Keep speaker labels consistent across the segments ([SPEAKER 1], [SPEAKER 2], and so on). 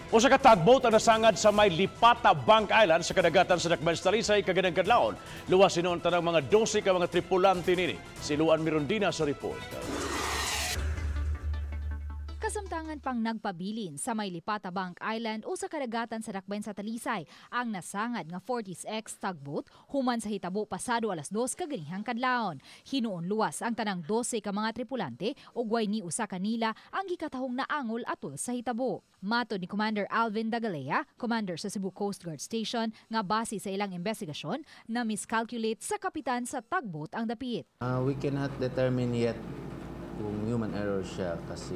[SPEAKER 1] Usa ka tugboat ang nasangad sa may Lipata Bank Island sa kadagatan sa Dakbayan sa Talisay kaganang kadlawon. Luwas hinuon tanang mga 12 ka mga tripulante nini. Si Luan Mirondina sa report.
[SPEAKER 2] Kasamtangan pang nagpabilin sa may Lipata Bank Island o sa kadagatan sa Dakbayan sa Talisay ang nasangad nga Fortis X tugboat human sa hitabo pasado alas 2 kaganihang kadlawon. Hinuon luwas ang tanang 12 ka mga tripulante ug way ni usa kanila ang gikatahong naangol atol sa hitabo. Matod ni Commander Alvin Dagalea, commander sa Cebu Coast Guard Station, nga base sa ilang investigasyon na miscalculate sa kapitan sa tugboat ang dapit.
[SPEAKER 3] We cannot determine yet kung human error siya kasi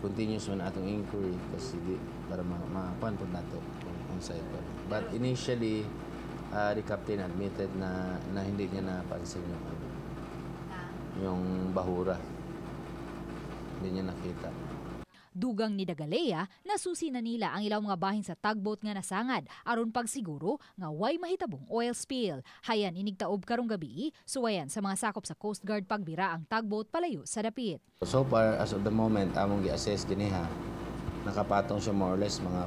[SPEAKER 3] continuous man atong inquiry kasi di, para ma po nato kung unsay ko. But initially, the captain admitted na hindi niya napansin yung ano, yung bahura. Hindi niya nakita.
[SPEAKER 2] Dugang ni Dagalea, nasusi na nila ang ilang mga bahin sa tugboat nga nasangad aron pagsiguro nga way mahitabong oil spill. Hayan inigtaob karong gabi, suwayan sa mga sakop sa Coast Guard pagbira ang tugboat palayo sa dapit.
[SPEAKER 3] So far, as of the moment, among gi-assess giniha, nakapatong siya more or less mga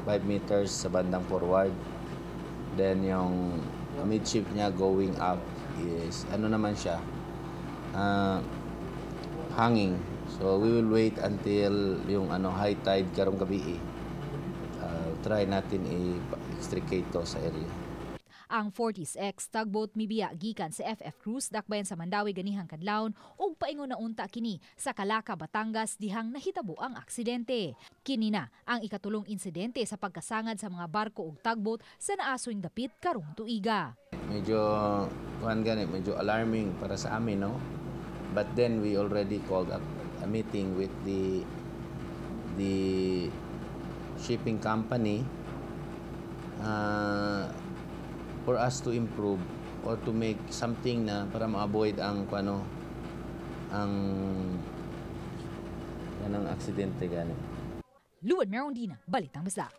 [SPEAKER 3] 5 meters sa bandang forward. Then yung midship niya going up is ano naman siya, hanging. So we will wait until yung ano high tide karong gabi. Try natin i-extricate to sa area.
[SPEAKER 2] Ang Fortis X tugboat mibiya gikan sa FF Cruise dakbayan sa Mandaue ganihang kadlawon ug paingon na unta kini sa Calaca, Batangas dihang nahitabo ang aksidente. Kini na ang ikatulong insidente sa pagkasangad sa mga barko ug tugboat sa naasoyng dapit karong tuiga.
[SPEAKER 3] Medyo kuan gani, medyo alarming para sa amin, no? But then we already called up a meeting with the shipping company for us to improve or to make something na para ma-avoid ang kung ano ang kanang aksidente gani.
[SPEAKER 2] Luan Merondina, Balitang Bisdak.